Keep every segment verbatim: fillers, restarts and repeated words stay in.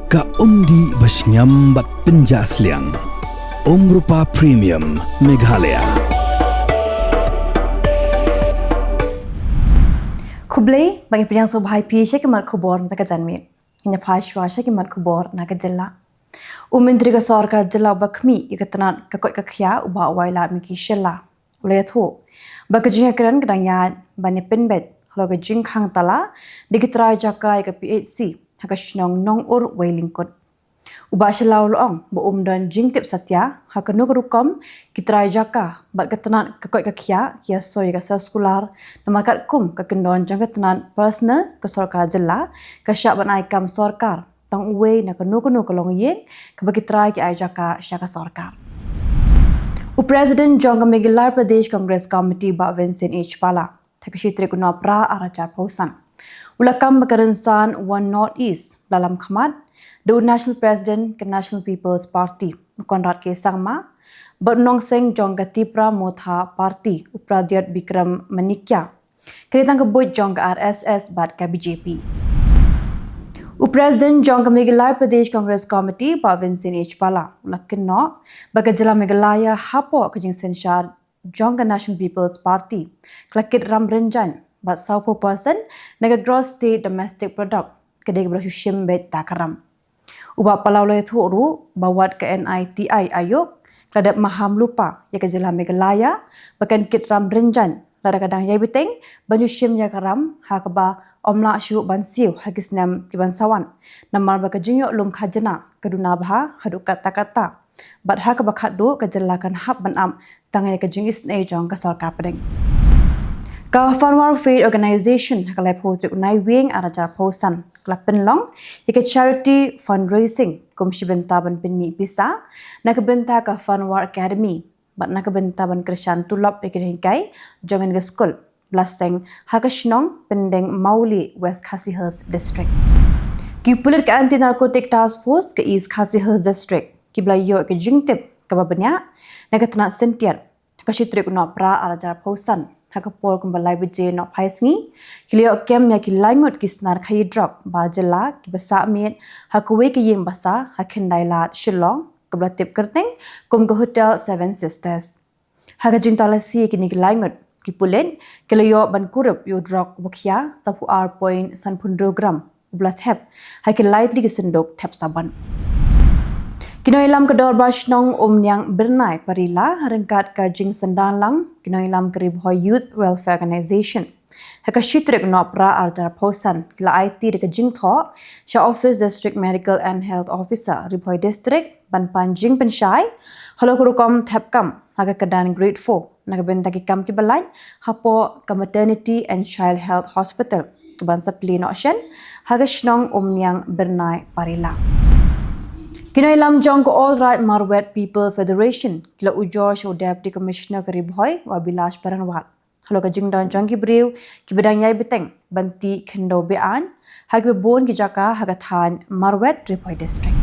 Ka umdih ba shngiam bad pynjah sliang. Umrupa Premium Meghalaya. Khublei, ba ngi pdiang sngewbha ïa phi sha ki mat khubor na ka janmiet. Ngin ïa phai shuwa sha ki mat khubor na ka jylla. U Myntri ka Sorkar Jylla uba khmih ïa ka tnat ka koit ka khiah, u Bah Wailadmiki Shylla, u la ïathuh ba ka jingïakren ka dang ïaid ban ïa pynbeit halor ka jingkhang tala da ki trai jaka ïa ka P H C ha ka shnong Nongur Wailyngkut. U Bah Shylla u la ong ba um don jingtip satia ha kano ka rukom ki trai jaka bad ka tnat ka koit ka khiah ki ïasoi ïa ka soskular, namar katkum ka kyndon jong ka tnat personal ka sorkar jylla ka shah ban ai kam sorkar tang uwei na kano kano ka longïing kaba ki trai ki ai jaka sha ka sorkar. U President jong ka Meghalaya Pradesh Congress Committee, Bah Vincent H Pala, ha ka shi tarik u Nohprah arhajar arphew san, u la kam bad ka rynsan One North East, ba la lam khmat da u National President ka National People's Party, u Conrad K Sangma, bad u nongseng jong ka Tipra Motha Party, u Pradyot Bikram Manikya, kane tang ka buit jong ka R S S bad ka B J P. U President jong ka Meghalaya Pradesh Congress Committee, Bah Vincent H Pala, u la kynnoh ba ka jylla Meghalaya hapoh ka jingsynshar jong ka National People's Party ka la kit ram rynjaiñ bad sawphew percent na ka Gross State Domestic Product ka dei kaba la shu shim beit da ka ram. U Bah Pala u la ïathuh ruh ba wat ka N I T I Aayog ka la dep maham lypa ïa ka jylla Meghalaya ba kan kit ram rynjaiñ lada ka dang ïai bteng ban shu shim ïa ka ram ha kaba ym lah shuh ban siew ha ki snem ki ban sa wan, namar ba ka jingïoh lum khajna ka duna bha haduh katta katta. Bad ha kaba khatduh ka jylla kan hap ban ap tang ïa ka jingisynei jong ka sorkar pdeng. Ka Fanwar Faith Organization ha ka laiphew tarik u Naiwieng arhajar arphew san ka la pynlong ïa ka charity fundraising kum shi bynta ban pynmih pisa na ka bynta ka Fanwar Academy bad na ka bynta ban kyrshan tulop ïa ki nonghikai jong kane ka skul ba la seng ha ka shnong Pyndengbawlieh, West Khasi Hills District. Ki pulit ka Anti Narcotic Task Force ka East Khasi Hills District kiba la ïoh ka jingtip kaba bniah na ka tnat Syntiat, ha ka shi tarik u Nohprah arhajar arphew san, ha ka por kumba lai baje nohphai sngi, ki la ïoh kem ïa ki lai ngut ki snar khaïi drok bar jylla kiba sah miet ha kawei ka ïing basa ha Khyndailad, Shillong, kaba la tip kyrteng kum ka Hotel Seven Sisters. Ha ka jingtalasi ïa kine ki lai ngut, ki pulit ki la ïoh ban kurup ïa u drok uba khia sawphew ar point sanphew hynriew gram uba la thep ha ki lai tylli ki synduk thep sabon. Ki nongïalam ka Dorbar Shnong Umniang Byrnai Parila, ryngkat ka jingsynran lang ki nongïalam ka Ri Bhoi Youth Welfare Organization, ha ka shi tarik u Nohprah arhajar arphew san, ki la aiti da ka jingthoh sha Office District Medical and Health Officer, Ri Bhoi District, ban pan jingpynshai halor ka rukom thep kam ha ka kyrdan Grade Four na ka bynta ki kam kiba lait hapoh ka Maternity and Child Health Hospital kaban sa plie noh shen ha ka shnong Umniang Byrnai Parila. Ki nongïalam jong ka All Raid Marwet People Federation ki la ujor sha u Deputy Commissioner ka Ri Bhoi, u Abhilash Baranwal, halor ka jingdon jong ki briew kiba dang ïai bteng ban tih khyndew be-aiñ ha kiba bun ki jaka ha ka thaiñ Marwet, Ri Bhoi District.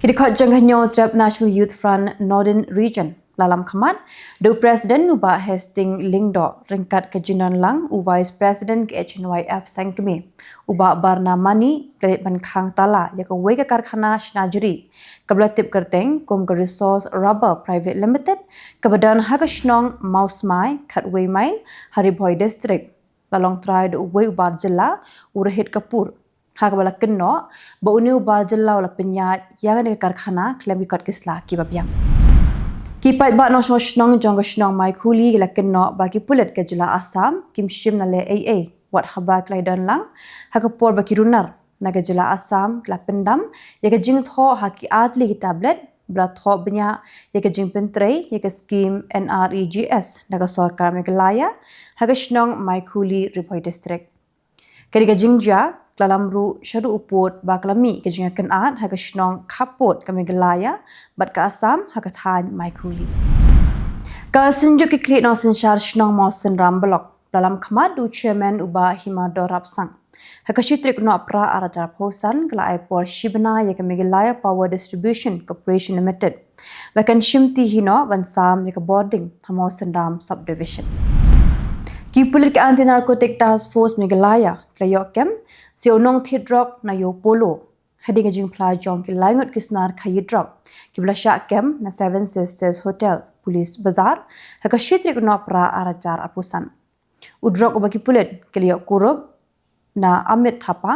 Ki dkhot jong ka Hynñiewtrep National Youth Front Northern Region la lam khmat da u President u Bah Hastings Lyngdoh ryngkat ka jingdon lang u Vice President ka H N Y F sengkmie, u Bah Barna Mani, ka leit ban khang tala ïa kawei ka karkhana shna jri kaba la tip kyrteng kum ka Resource Rubber Private Limited, kaba don ha ka shnong Mawsmai, khatwei mail ha Ri Bhoi District. La long trai da uwei u bar jylla, u Rohit Kapoor, ha kaba la kynnoh ba une u bar jylla u la pynïaid ïa kane ka karkhana khlem ki kot ki sla kiba biang. Ki paidbah nongshong shnong jong ka shnong Maikhuli ki la kynnoh ba ki pulit ka jylla Assam kim shim na leh ei ei wat haba ki la ïadon lang ha ka por ba ki runar na ka jylla Assam ki la pyndam ïa ka jingthoh ha ki ar tylli ki tablet ba la thoh bniah ïa ka jingpyntrei ïa ka skim N R E G S na ka sorkar Meghalaya ha ka shnong Maikhuli, Ri Bhoi District. Kane ka jingjia ka la lam ruh shaduh u pud ba ka la mih ka jingïakynad ha ka shnong khappud ka Meghalaya bad ka Assam ha ka thaiñ Maikhuli. Ka Synjuk ki Khlieh Nongsynshar Shnong Mawsynram Block la lam khmat da u Chairman u Bah Himador Rapsang. Ha ka shi tarik u Nohprah arhajar arphew san ka la ai por shi bnai ïa ka Meghalaya Power Distribution Corporation Limited ba kan shimti hi noh ban sam ïa ka bording ha Mawsynram Subdivision. Ki pulit ka Anti Narcotic Task Force Meghalaya ki la ïoh kem sa ïa u nongthied drok na ïew Polo hadien ka jingphla jong ki lai ngut ki snar khaïi drok kiba la shah kem na Seven Sisters Hotel, Police Bazar, ha ka shi tarik u Nohprah ar hajar arphew san. U drok uba ki pulit ki la ïoh kurup na Amit Thapa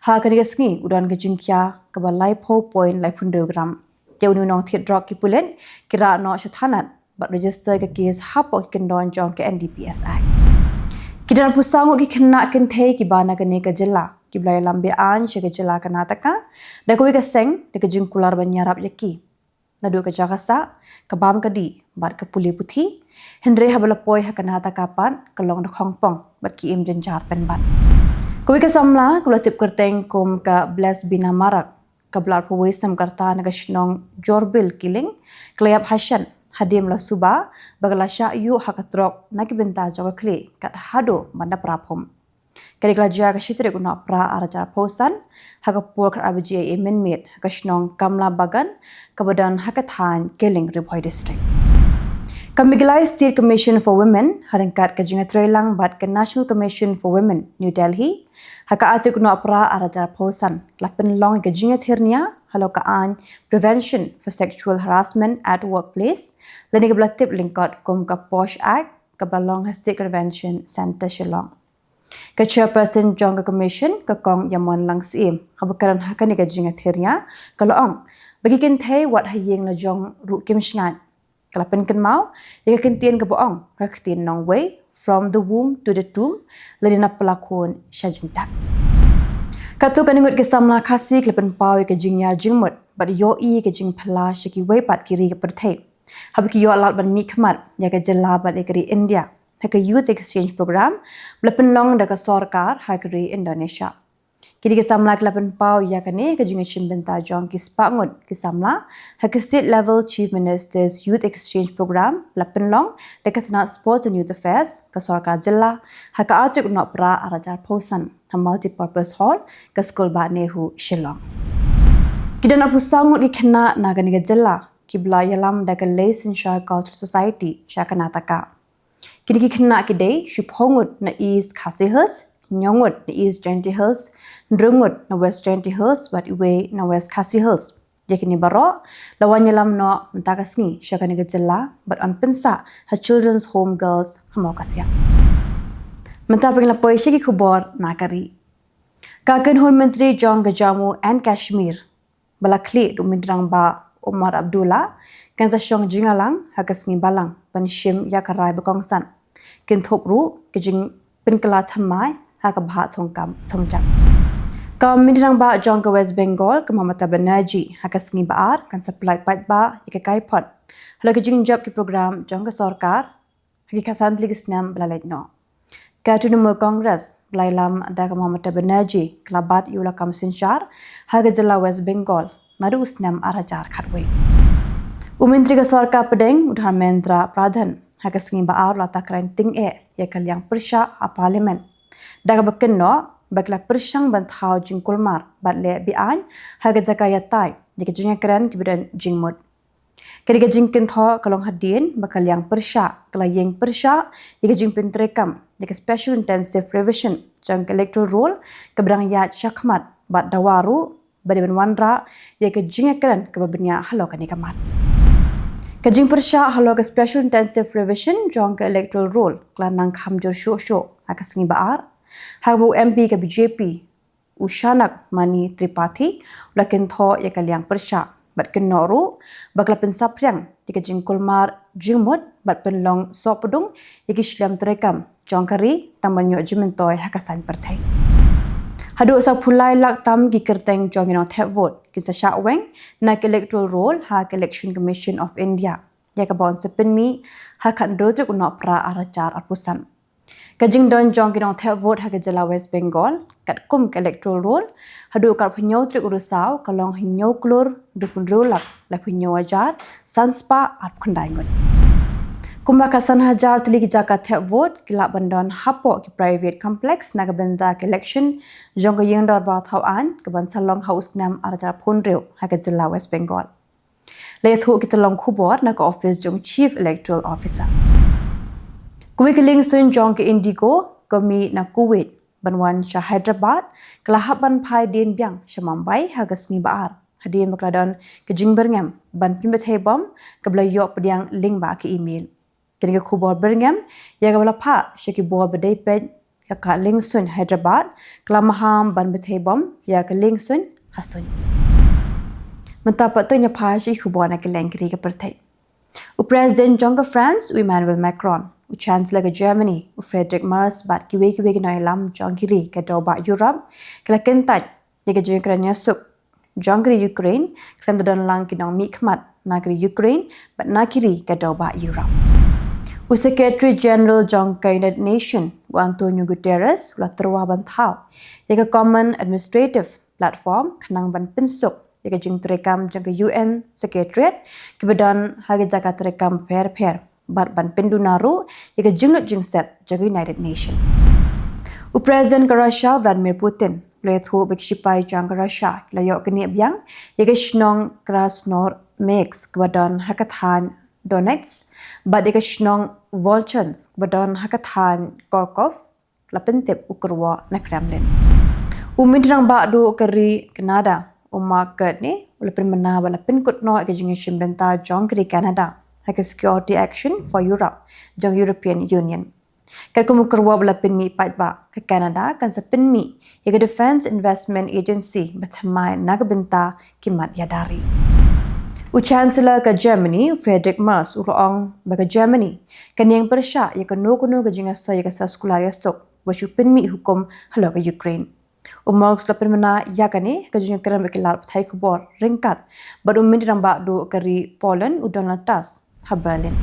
ha kane ka sngi u don ka jingkhia kaba laiphew point laiphew hynriew gram. Te une u nongthied drok ki pulit ki rah noh sha thanat bad register ka case hapoh ki kyndon jong ka N D P S Act. Ki don arphew saw ngut ki khynnah kynthei kiba na kane ka jylla kiba la ïalam be-aiñ sha ka jylla Karnataka da kawei ka seng da ka jingkular ban ïarap ïa ki naduh ka jaka sah, ka bam ka dih bad ka pule puthi. Hynrei haba la poi ha Karnataka pat ka long da khongpong bad ki im jynjar pynban. Kawei ka samla kaba la tip kyrteng kum ka Blessbina Marak, kaba la arphew wei snem ka rta, na ka shnong Jorbil Killing, ka la ïap hashen hadien ba la suba ba ka la shah ïuh ha ka trok na ki bynta jong ka khlieh kat haduh ban da phra phum. Kane ka la jia ha ka shi tarik u Nohprah ar hajar arphew san ha ka por khatar baje mynmiet ha ka shnong Kamla Bagan kaba don ha ka thaiñ Killing, Ri Bhoi District. Ka Meghalaya State Commission for Women, ha ryngkat ka jingïatreilang bad ka National Commission for Women, New Delhi, ha ka ar tarik u Nohprah ar hajar arphew san la pynlong ïa ka jingïathir nia halor ka aiñ Prevention for Sexual Harassment at Workplace, lane kaba la tip lyngkot kum ka POSH Act, kaba la long ha State Convention Centre, Shillong. Ka chairperson jong ka commission, ka Kong Ïamon Langsyiem, haba kren ha kane ka jingïathir nia, ka la ong ba ki kynthei wat ha ïing la jong ruh kim shngaiñ. Ka la pynkynmaw ïa ka kyntien kaba ong, ka ktien nongwei, "From the womb to the tomb", lane na pla khun sha jingtep. Katto katne ngut ki samla Khasi ki la pynpaw ïa ka jingïar jingmut bad ïohi ïa ka jingphylla sha kiwei pat ki ri ka pyrthei haba ki ïoh lad ban mihkhmat ïa ka jylla bad ïa ka ri India ha ka Youth Exchange Program ba la pynlong da ka sorkar ha ka ri Indonesia. Kine ki samla ki la pynpaw ïa kane ka jingïashim bynta jong ki spah ngut ki samla ha ka State Level Chief Minister's Youth Exchange Program ba la pynlong da ka tnat Sports and Youth Affairs ka sorkar jylla ha ka ar tarik u Nohprah ar hajar arphew san ha Multipurpose Hall ka School Bah Nehru, Shillong. Ki don arphew saw ngut ki khynnah na kane ka jylla kiba la ïalam da ka Lei Synshar Cultural Society sha Karnataka. Kine ki khynnah ki dei shiphew ngut na East Khasi Hills, hynñiew ngut na East Jaintia Hills, hynriew ngut na West Jaintia Hills bad iwei na West Khasi Hills. Ïa kine baroh la wan ïalam noh mynta ka sngi sha kane ka jylla bad yn pynsah ha Children's Home Girls ha Mawkasiang. Mynta phin ïa poi sha ki khubor na ka ri. Ka kynhun myntri jong ka Jammu and Kashmir ba la khlieh da u Myntri Rangbah Omar Abdullah kan sa shong jingïalang ha ka sngi Balang ban shim ïa ka rai ba kongsan, kynthup ruh ka jingpynkylla thymmai ha ka bhah thungkam thungjam. Ka Myntri Rangbah jong ka West Bengal, ka Mamata Banerjee, ha ka sngi Ba-ar kan sa pyllait paidbah ïa ka kaiphod halor ka jingjop ki program jong ka sorkar ha ki khatsan tylli ki snem ba la leit noh. Ka Trinamool Congress ba la ïalam da ka Mamata Banerjee ka la bat ïa u lakam synshar ha ka jylla West Bengal naduh u snem ar hajar khatwei. U Myntri ka Sorkar Pdeng, u Dharmendra Pradhan, ha ka sngi Ba-ar u la takren tyngeh ïa ka liang pyrshah ha Parliament da kaba kynnoh ba ki la pyrshang ban thaw jingkulmar bad leh be-aiñ ha ka jaka ïatai ïa ka jingïakren kiba don jingmut. Kane ka jingkynthoh ka long hadien ba ka liang pyrshah ka la ïeng pyrshah ïa ka jingpyntreikam ïa ka Special Intensive Revision jong ka Electoral Roll kaba dang ïaid shakhmat bad dawa ruh ba dei ban wanrah ïa ka jingïakren kaba bniah halor kane ka mat. Ka jingpyrshah halor ka Special Intensive Revision jong ka Electoral Roll ka la nang kham jur shuh shuh ha ka sngi Ba-ar, haba u M P ka B J P, u Shanak Mani Tripathi, u la kynthoh ïa ka liang pyrshah bad kynnoh ruh ba ka la pynsaphriang ïa ka jingkulmar jingmut bad pynlong sohpdung ïa ki shlem treikam jong ka ri tang ban ïoh jingmyntoi ha ka saiñ pyrthei. Haduh sawphew lai lak tam ki kyrteng jong ki nongthep vote kin sa shah weng na ka Electoral Roll ha ka Election Commission of India, ïa kaba yn sa pynmih ha ka khathynriew tarik u Nohprah ar hajar arphew san. Ka jingdon jong ki nongthep vote ha ka jylla West Bengal katkum ka Electoral Roll haduh ka arphew hynñiew tarik u Risaw ka long hynñiew klur hynriewphew hynriew lak laiphew hynñiew hajar san spah arphew khyndai ngut. Kumba khatsan hajar tylli ki jaka thep vote ki lah ban don hapoh ki private complex na ka bynta ka election jong ka Ïingdorbar Thaw Aiñ kaban sa long ha u snem ar hajar arphew hynriew ha ka jylla West Bengal. La ïathuh ki tyllong khubor na ka ophis jong u Chief Electoral Officer. Kawei ka liengsuiñ jong ka Indigo ka mih na Kuwait ban wan sha Hyderabad, ka la hap ban phai dien biang sha Mumbai ha ka sngi Ba-ar, hadien ba ka la don ka jingbyrngem ban pynbthei bom kaba la ïoh pdiang lyngba ka email. Kane ka khubor byrngem ïa kaba la phah sha ki bor ba dei peit ïa ka liengsuiñ Hyderabad, ka la maham ban bthei bom ïa ka liengsuiñ ha suiñ. Mynta pat to ngin ïa phai sha ki khubor na kylleng ki ri ka pyrthei. U President jong ka France, u Emmanuel Macron, u Chancellor ka Germany, u Friedrich Merz, bad kiwei kiwei ki nongïalam jong ki ri ka dewbah Europe ki la kyntait ïa ka jingkren ïasuk jong ka ri Ukraine, khlem da don lang ki nongmihkhmat na ka ri Ukraine bad na ki ri ka dewbah Europe. U Secretary General jong ka United Nations, u Antonio Guterres, u la tyrwa ban thaw ïa ka Common Administrative Platform khnang ban pynsuk ïa ka jingtreikam jong ka U N Secretariat kiba don ha ki jaka treikam bapher bapher bad ban pynduna ruh ïa ka jinglut jingset jong ka United Nations. U President ka Russia, Vladimir Putin, u la ïathuh ba ki shipai jong ka Russia ki la ïoh knieh biang ïa ka shnong Krasnoarmeysk kaba don ha ka thaiñ Donetsk bad ïa ka shnong Volchansk kaba don ha ka thaiñ Kharkov, la pyntip u kyrwoh na Kremlin. U Myntri Rangbah Duh ka ri Canada, u Mark Carney, u la pynbna ba la pynkut noh ïa ka jingïashim bynta jong ka ri Canada ha ka Security Action for Europe jong European Union. Katkum u kyrwoh ba la pynmih paidbah, ka Canada kan sa pynmih ïa ka Defence Investment Agency ba thymmai na ka bynta ki mat ïada ri. U Chancellor ka Germany, Friedrich Merz, u la ong ba ka Germany kan ïeng pyrshah ïa kano kano ka jingïasoh ïa ka soskular ïasuk ba shu pynmih hukum halor ka Ukraine. U Merz u la pynbna ïa kane ha ka jingïakren bad ki lad pathai khubor ryngkat bad u Myntri Rangbah Duh ka ri Poland, u Donald Tusk, ha Berlin.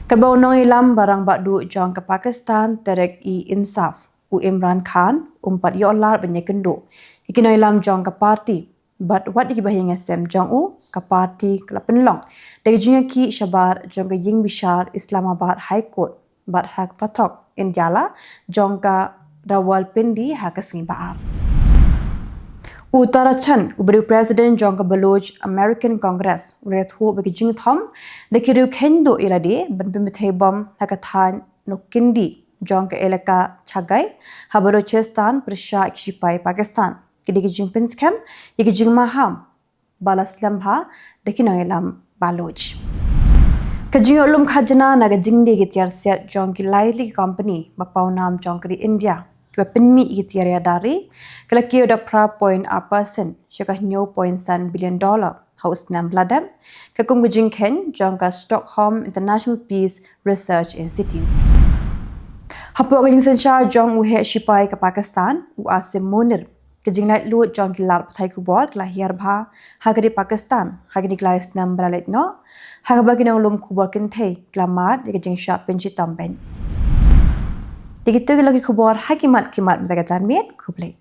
Katba u nongïalam ba rangbah duh jong ka Pakistan, Tehreek-e-Insaf, u Imran Khan, um pat ïoh lad ban ïakynduh ïa ki nongïalam jong ka party bad wat ïa ki bahaïing hasem jong u, ka party ka la pynlong da ka jingïakhih shabar jong ka ïingbishar Islamabad High Court bad ha ka pathok Indiala jong ka Rawalpindi ha ka sngi Ba-ar. U Tara Chand, uba dei u President jong ka Baloch American Congress, u la ïathuh ba ki jingthom da ki riew kheiñ duh ïa lade ban pynbthei bom ha ka thaiñ Nokindi jong ka elaka Chagai ha Balochistan pyrshah ki shipai Pakistan ki dei ki jingpynskhem ïa ki jingmaham ba la slem bha da ki nongïalam Baloch. Ka jingïoh lum khajna na ka jingdie ki tiar siat jong ki lai tylli ki company ba pawnam jong ka ri India kiba pynmih ïa ki tiar ïada ri ka la kiew da phra point ar percent sha ka hynñiew point san billion dollar ha u snem ba la dep, katkum ka jingkheiñ jong ka Stockholm International Peace Research Institute. Hapoh ka jingsynshar jong u heh shipai ka Pakistan, u Asim Munir, ka jinglaitluid jong ki lad pathai khubor ka la hiar bha ha ka ri Pakistan ha kine ki lai snem ba la leit noh, ha kaba ki nonglum khubor kynthei ki la mad ïa ka jingshah pynshitom beiñ. Te kito ki long ki khubor ha ki mat ki mat mynta ka janmiet. Khublei.